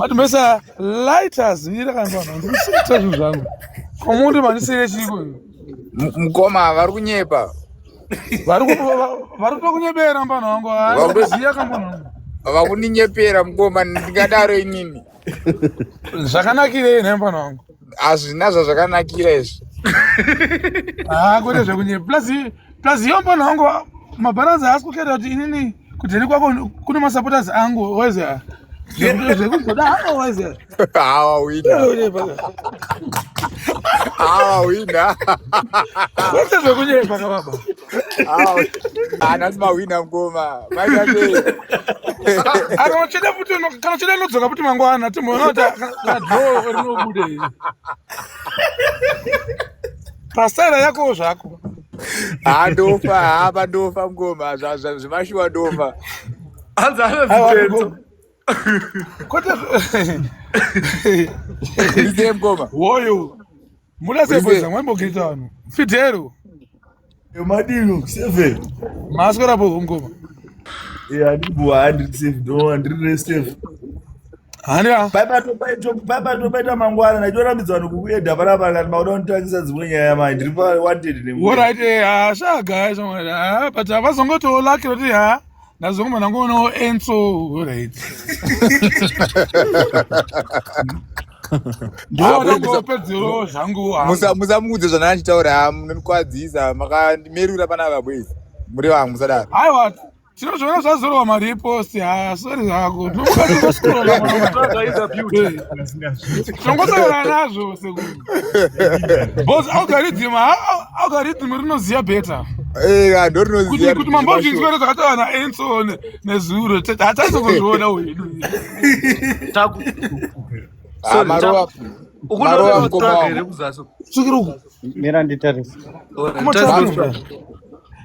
But mesa lighters mira kana vanhu ndikuseta zvinhu zvangu. Komundi mandisire chiko. Mukoma vari kunyepa. Vari vari kunyepera mbana wangu. Vakuziya kambona wangu. Vakuninyepera mukoma ndingadaro inini. Zvakanakirei nhai mbana wangu? Hazvina zvazvakanakira izvi. Ah, kwete zvekunyepa. Plus plus iyo mbana wangu mabharanzi haasi kuketa kuti inini kudheni kwako kune masupporters angu waiziya zvekuzoda hawo waiziya hawa wina hawa wina kwete zvekunyepa ka baba anasi mawina mukoma maita sei akanocheda futi kana cheda inodzoka futi mangwana timboona kuti kana draw rinobude pasaira yakowo zvako ha ndofa hapa ndofa mukoma zvemashuwa ndofa hanzi anozitenzo kwete ndisei mukoma woyo muda sei boys mwaimbogirita vanhu fidhero Madino, seven. Maswera po mukoma. Eh, handiri handiri safe no handiri safe. Handira. Paipa topaita mangwana ndaitorambidza vanhu kukuedha panapa kati makuda kunditangisa dzimwe nyaya mai ndiri pa wanted ne. Alright, eh, ah sha guys, ah but avazongoto lucky kuti ha ndazongoma ndangoona Enzo, alright. Ndopedzero zvangu. Musamuudze zvandanga ndichitaura munondikwadzisa makandimerura panapa boys. Muri vangu musadaro. Aiwa tinozviona zvazorwa maripost ha sorry zvako tinongosangana nazvo sekuru bcause algorithm algorithm rinoziva better ndorinoziva kuti mambozvinzwa zvakataura naenso nezuro hatazongozviona wedu Mira nditarise.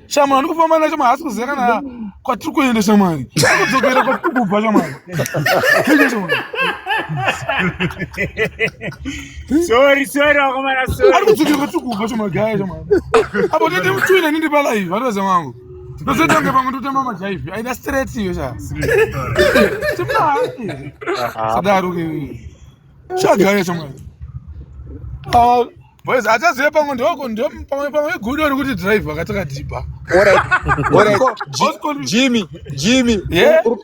Shamwari ndikufamba nacho haasi kuziva kana kwatiri kuenda shamwari. Akudzokera kwatiri kubva shamwari. Sorry, sorry, vakomana, sorry. Ari kudzokera kwatiri kubva shamwari gaya shamwari. Apo tete mutwina nindi pa live vanoza wangu. Ndozotange pamwe ndotamba majaivi. Aida straight iyo sha. Timna. Sadaro ke. Shagaya shamwari. Ah, boys achaziva pamwe ndoko ndo pamwe pamwe gudo rekuti drive akatakadhipa. Alright. Alright. Jimmy, Jimmy,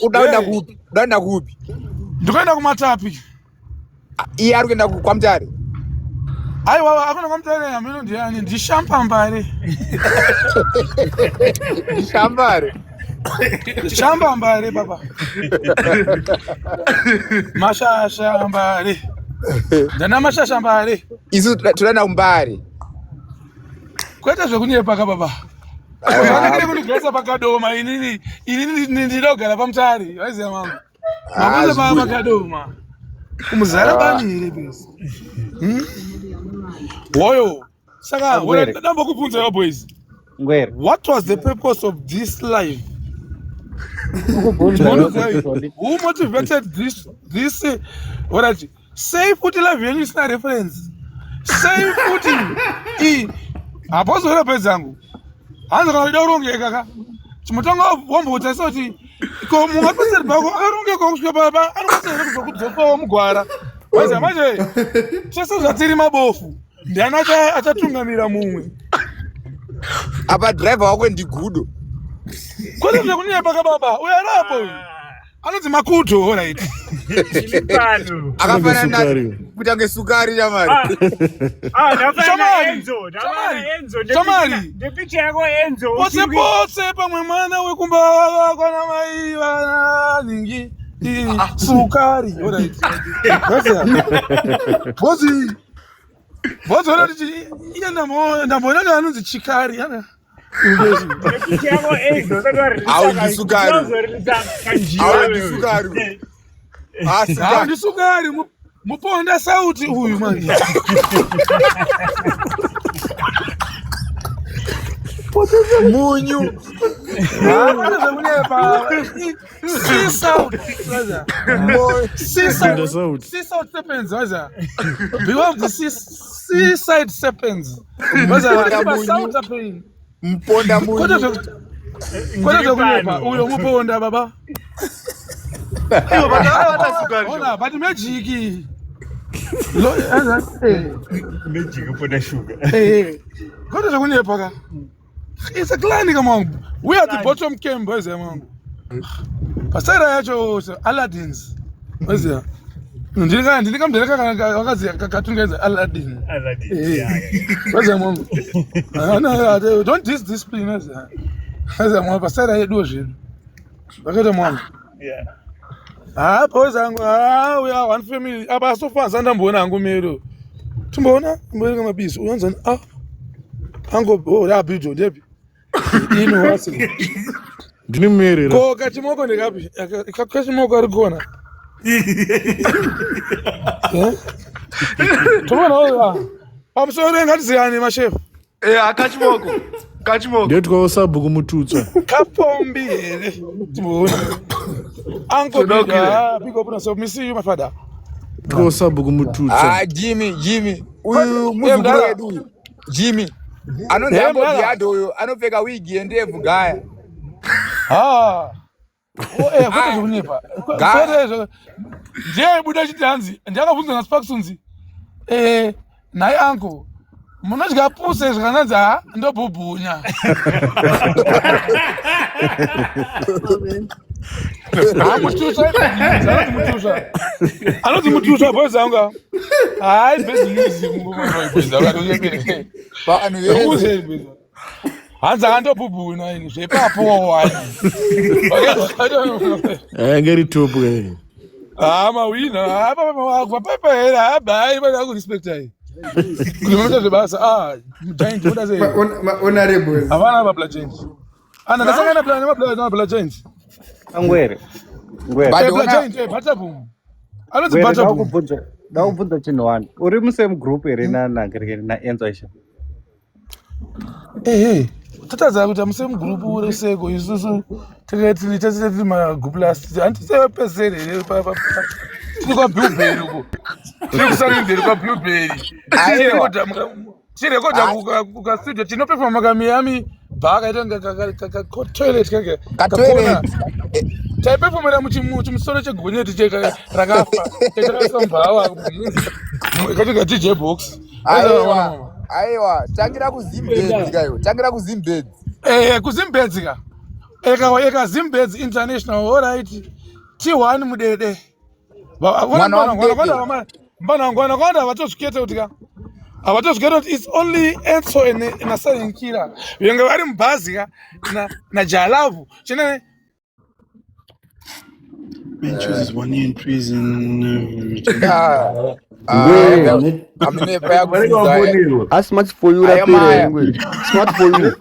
udaenda kupi? Udaenda kupi? Ndikuenda kumatapi. Iye ari kuenda kwaMutare. Aiwa, akuna kwaMutare hameno ndiani, ndishampambare. Ndishambare. Shambambare baba. Mashashambare. Ndana mashashambare. Isu toda kumbare. Kwete zvekunyepa ka baba. Zvanakire kundigarisa pakadoma inini inini ndinoda kugara paMutare. Waiziva mama. Mabuza baba pakadoma. Kumuzara bani here bese. Hmm? Woyo. Saka Ngwere. ndambokubvunza yo boys. Ngwere. What was the purpose of this life? Ukubvunza Who motivated this this alright sei futi live yenyu isina reference sei futi i hapozora pedzangu hanzi kana uchida kurongeka ka chimotanga wambotarisa kuti ko mungapeseri pako akarongeka kusvika papa anokwanisa here kuzokudzokawo mugwara manje manje tese zvatiri mabofu ndiani achatungamira mumwe apa driver wako ndigudo kwete zvekunyepa ka baba uyo arapo uyu anonzi makudo alright akafanana kuita kunge sukari shamari shamari potse potse pamwe mwana wekumba kwana mai vanhingi sukari alright bozi bozi ona kuti iye ndamboona anonzi chikari ana Haundisukari muponda sauti uyu manje. Munyu. Sea salt. Sea salt serpents, waza. Beware of the seaside serpents. Waza, salt pain. Muponda munyu. Kwete zvekunyepa uyo muponda baba. Ivo vata sukari. Ona, but magic. Magic upona sugar. Eh. Kwete zvekunyepa ka. It's a clan ka mwangu. We are the bottom camp boys ya mwangu. Pasara yacho Aladdin's. Waziya. Ndiri ndiri kamudhara kakazi katungaidza Aladdin. Aladdin. Eh. Yeah, yeah. Waziya mwangu. Ah, no, don't diss discipline waziya. Waziya mwangu pasara yedu zvedu. Vakaita mwangu. Yeah. Ah, boys angu, ah, we are one family. Apa so far sandamboona hangu mero. Timboona, timboona mabhizi. Unonzani ah. Ango oh, la bijo ndepi. Ino wasi. Ndini muerera. Ko kachimoko ndekapi? Kachimoko ari kona. Eh? Tomboona ah. Pamusoro ngatiziyane mashefu. Eh, akachimoko. Kachimoko. Ndetwawo sabhuku mututswa. Kapombi here. Timboona. Uncle Toda Big, ah, big up on yourself. Miss you my father. Twawo sabhuku mututswa. Ah, Jimmy, Jimmy. Uyu Eh, muzukuru mdara. wedu uyu. Jimmy. Anonzi Eh, Ambo mdara. Diado uyu anopfeka wigi yendebvu gaya. Ah. Oh, eh, kwete Ah. zvekunyepa. Gaya. Kwete zve- Ndiye buda chiti hanzi, ndakabvunza naSparks unzi. Eh, nhai uncle, munodya puse zvakananzi ha ndobhubhunya. Ha mutusha anonzi mutusha. Anonzi mutusha boys angu. Hayi best news boys angu. Vanhu vese. Zvekuze hanzi akandobhubhuna ini zvepapo wani. Ainge ritopu kai. Ah, mawina. Ah, papa papa here. Ah, bye bana ku respect ai. Kuti munoita zvebasa. Ah, giant muda sei. Honorables. Havana ba black giant. Ana ndasangana bla nema bla nema black giant. Ngwere. Ngwere. But Eh, black ona giant eh butterboom. Anonzi Ngwere butterboom. ndakubvunza ndakubvunza chinhu wani. Uri musame group here na na na Enzo Isha? Eh eh. Tatadza kuti musame group uri seko isusu tiri tese tiri ma group last. Handise pesere here pa pa. Tiri kwa Blueberry uko. Tiri kusalinderi kwa Blueberry. Aiwa. Tirekodha Ah. kuka studio tinopefoma ka Miami bar kaita ka toilet kake Katoilet. taipefomera muchimusoro chegonyeti cheka rakafa takaisa mubhawa katika DJ box. Aiwa. Aiwa, tangira kuZimbabwe kayo. Tangira kuZimbabwe. Eh, kuZimbabwe ka. Eka eka Zimbabwe International all right. T1 mudede. Mwana waMudede. Mbana ngwana kwanda havatozvikete kuti ka. Havatozvikete kuti it's only Enzo and na Silent Killer. Venge vari mubhazi ka na na Jalavu. Chine Man chooses 1 year in prison. Ah. Ah, Ngwere. amine Vanenge payakubvunza. vafonerwa. A smart for you Aya rapera maya. here ngwere. Smart for you.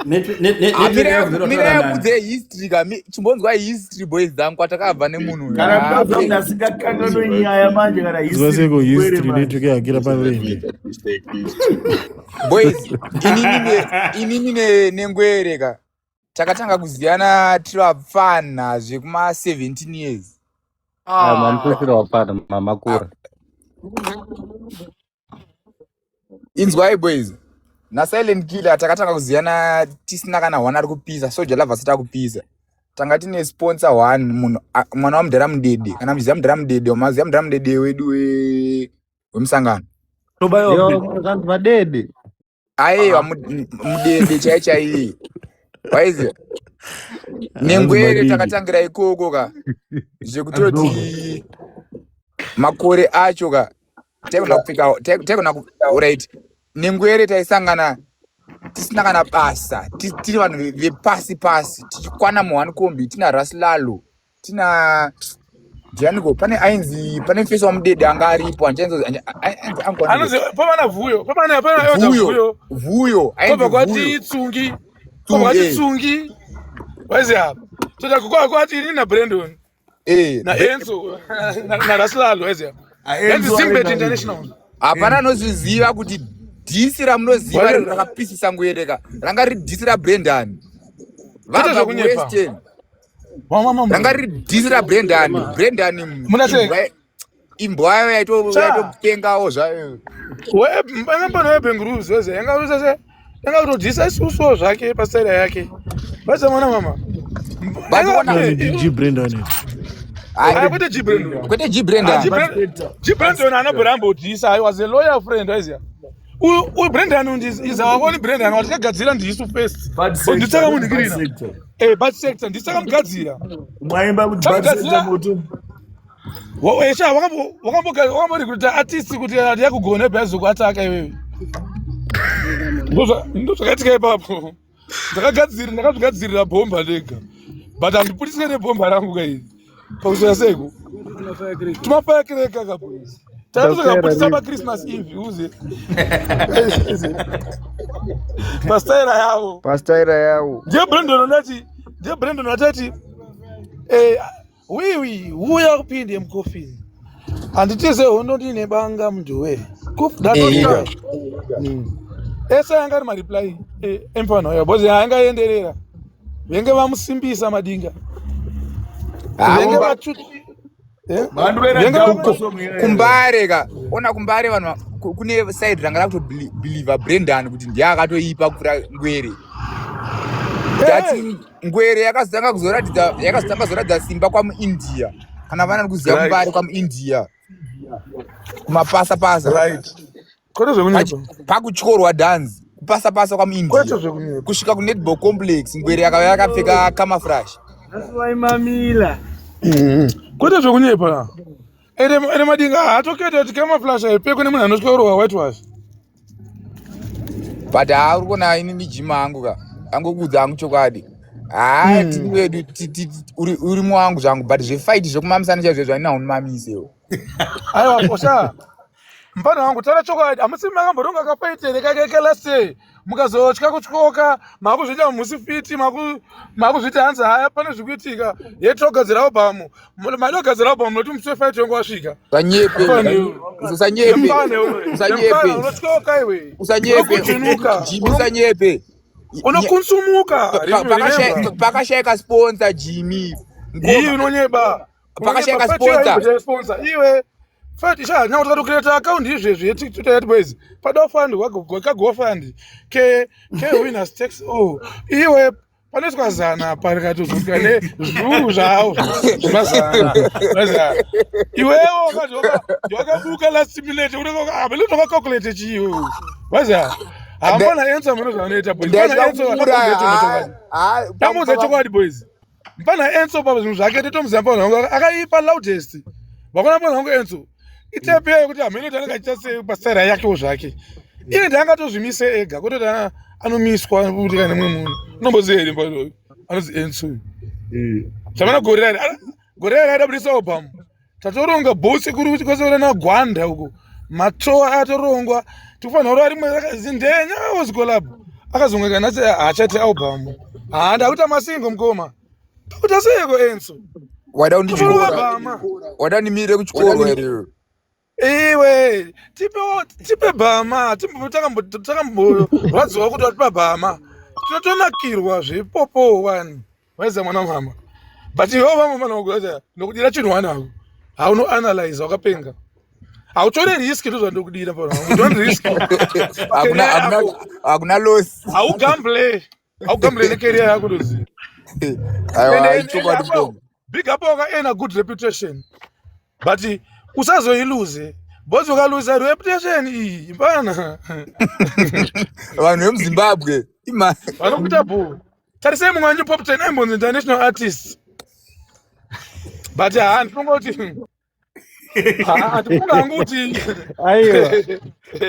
Mira yakudze history ka. Chimbonzwa history boys dzangu kwatakabva nemunhu uyu. Kana Ah, mukadzi wangu asingakanganwe nyaya manje kana Zuva history seko ngwere history manje. network yakira paverenge. Boys, inini nengwere ka. Takatanga kuziyana tiri vapfana zvekuma 17 years. Ah, mamutusira wapana mamakura. Inzwai boys. Na Silent Killer takatanga kuziyana tisina kana one ari kupisa, Soja Love asati akupisa. Tanga tine sponsor one munhu mwana wamudhara Mudede. Kana muchiziva mudhara Mudede, maziva mudhara Mudede wedu wemusangano. Tobayiwa Yo, Mudede. vanhu vadede. Aiwa Mudede chai chaiye. Waiziva? Hanzi Nengwere madidi. takatangira ikoko ka. Zvekutoti makore acho ka taigona kupfeka taigona right nengwere taisangana tisina kana basa tiri vanhu vepasi pasi tichikwana muone kombi tina Raslalo tina ndianiko pane ainzi pane mfesi waMudede anga aripo anzi Anonzi pamana Vuyo. Pamana pana Elder Vuyo Vuyo. Vuyo ainzi Kwabva kwati Vuyo Tsungi. Kwabva kwati Tsungi Tsungi. Waiziya. Toda kwa kwati ini na Brandon. eh Na Enzo na Raslalo waiziya. Yanzi Enzo Zimbabwe ari International. Hapana anozviziva kuti dhisi ramunoziva Wale- riri rakapisisa Ngwereka ranga riri dhisi raBrendan Kwete vabva zvekunyepa. kuWestern Mama ranga riri dhisi raBrendan Brendan Munaseka. Imbwa yayo Cha. yaitopengawo zvayo. Angambona weBengruz weze yanga yanga kutodhisa isusuwo zvake pasaira yake vacha mwana mama. But ona Hanzi DG Brendan. Aya, kwete G Brandon. Kwete G Brandon. Ah, G Brandon haana bhora ambodhisa. I was a lawyer friend, waiziya. Uyu Brandon is our own Brandon watakagadzira ndisu first. Ndisakamunhikirina. Eh, bad sector ndisakamugadzira. Mwaimba kuti bad sector moto. Esha wakamborecruita artist kuti yakugona bhazi kuataka iwewe. Ndozvakaitika ipapo. Ndakagadzira, ndakazvigadzirira bhomba ndega. But handiputise nebhomba rangu kairi. Pakusvika seiko? Tumafirecracker ka boys. Takatozokaputisa paChristmas Eve uze. Pastaira yavo. Pastaira yavo. Ndiye Brandon anati, ndiye Brandon atati eh wiwi uya kupinde mukofini. Handitize hondo ndine banga mnduwe. Kuda. Ese anga ari mareply emfana uya because anga aenderera. Venge vamusimbisa madinga. Venge vachuti. Kumbare ka ona kumbare vanhu kune side ranga rakutobeliever Brendan kuti ndiye akatoipa kupfuura Ngwere. Ndati Ngwere yakazotanga kuzoratidza yakazotanga kuzoratidza simba kwamuIndia. Kana vana kuziva kumbare kwamuIndia. Kumapasa pasa. Right. Kwete zvekunyepa. Pakutyorwa dhanzi. Kupasa pasa kwamuIndia. Kwete zvekunyepa. Kusvika kunetball complex Ngwere yakauya yakapfeka camouflage. Nhasi waimamila. Kwete zvekunyepa. Ere madinga haatoketa kuti camouflage haipfekwe nemunhu anotyorwa whitewash. But haa uri kuona ini ndijima angu ka. Angokuudza hangu chokwadi. Haa tiri wedu uri mwangu zvangu but zvefight zvekumamisana chaizvo izvo handina unimamisewo. Aiwa kosha. Mfana wangu taura chokwadi hamusi makamboronga kafight here kake kelast year mukazotya kutyoka makuzviita musi fiti makuzviita hanzi haya pane zvikuitika yetogadzira album madogadzira album nokuti musi wefight wangu wasvika. Usanyepe. Usanyepe. Usanyepe. Unotyoka iwe. Usanyepe. Unokujunuka. Jimmy usanyepe. Unokunsumuka. Pakashaika sponsor Jimmy. Iyi unonyeba. Pakashaika sponsor. Sponsor iwe. Fati sha nyange takatocreata account izvezvi yeTikTok yati boys. Pada fund kago fund ke ke winners takes all. Iwe panoiswa zana parikatozosvika nezviuru zvavo zvemazana. Iwewo wakabuka last minute unenge chii iwewe. Waziya hapana answer muno zvanoita boys. Hapana answer. Tamuudza chokwadi boys. Mpana Enso pa zvinhu zvake totomuziva mpana wangu akaipa loudest. Vakona mpana wangu Enso. Itepe yekuti hameno kuti anenge achiita sei pastaira yakewo zvake. Iye ndiye angatozvimise ega kwete kuti anomiswa kuti kana mumwe munhu. Unomboziva here mpana uyu? Anonzi Enso. Zvamana gore rari. Gore rari adabudisa album. Tatoronga bhutsi kuri kuti kwese na Gwanda uko. Matoa atorongwa. Tikufanira kurova rimwe zindenya was collab. Akazongeka nhasi haachati album. Haa ndakuita masingo mukoma. Kuita seiko Enso? Wada undichikora. Wada undimirire kuchikoro here? Iwe tipe tipe bhama takamborwadziwa kuti watipa bhama tinotonakirwa zvepopo wani waiza mwana mama but iwe vamwe vana nokudira chinhu wanako haunoanalyze wakapenga hautore risk ndozvandokudira pano don't risk hakuna loss haugamble haugamble necareer yako ndoziva. Aiwa ichokwadi mukoma. Big up wakaena good reputation but usazoiluze bozi ukaluza reputation iyi mpana vanhu vemuZimbabwe vanokuita bho. Tarisai mumwe wanyu Pop 10 aimbonzi international artist but haa ndifunga kuti handifunga hangu kuti aiwa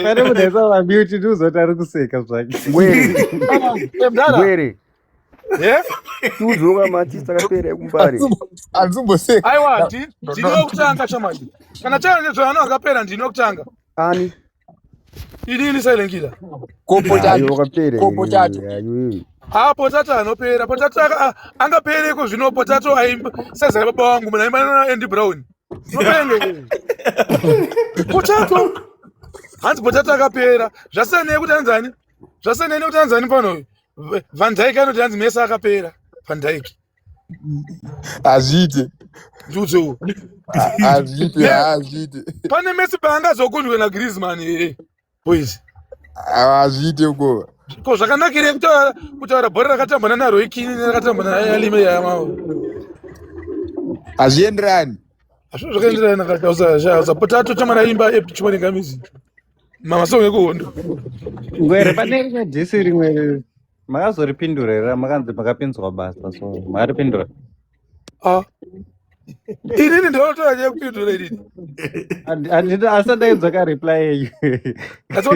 pane munhu aisa pamute ndiuzoti ari kuseka zvake. Ngwere. Ngwere. Yeah? Tiudzoka maartist akapera ekumbare. Handimboseka. Aiwa ndini wekutanga chamani. Kana challenge zvaano akapera ndini wekutanga. Ani? Inini Silent Killer. Ko potato. Wakapera. Ko potato. Ah potato anopera. Potato angapereko zvino potato aimba sezera baba wangu muna imba na Andy Brown. Unopenge. Potato. Hanzi potato akapera. Zvasiyana nekuti hanzi ani? Zvasiyana nekuti hanzi ani pano? Van Dijk anoti hanzi Messi akapera. Van Dijk. Hazviite. Ndiudzewo. Hazviite, hazviite. Pane Messi paangazokundwe naGriezmann here? Boys. Hazviite uko. Ko zvakanakirei kutaura bhora rakatambwa nana Roy Keane nerakatambwa naAlime Yamao. Hazvienderani. Hazvino zvakaenderana kasapota tochamara imba echimoneka music mamasong ekuhondo. Ngwere, pane rimwe diss rimwe makazoripindura here? Makanzi makapinzwa basa, so makaripindura? Ah. Inini ndinotora nyaya yekupindura inini. Handina, asati ndainzwa kareply yenyu. Asi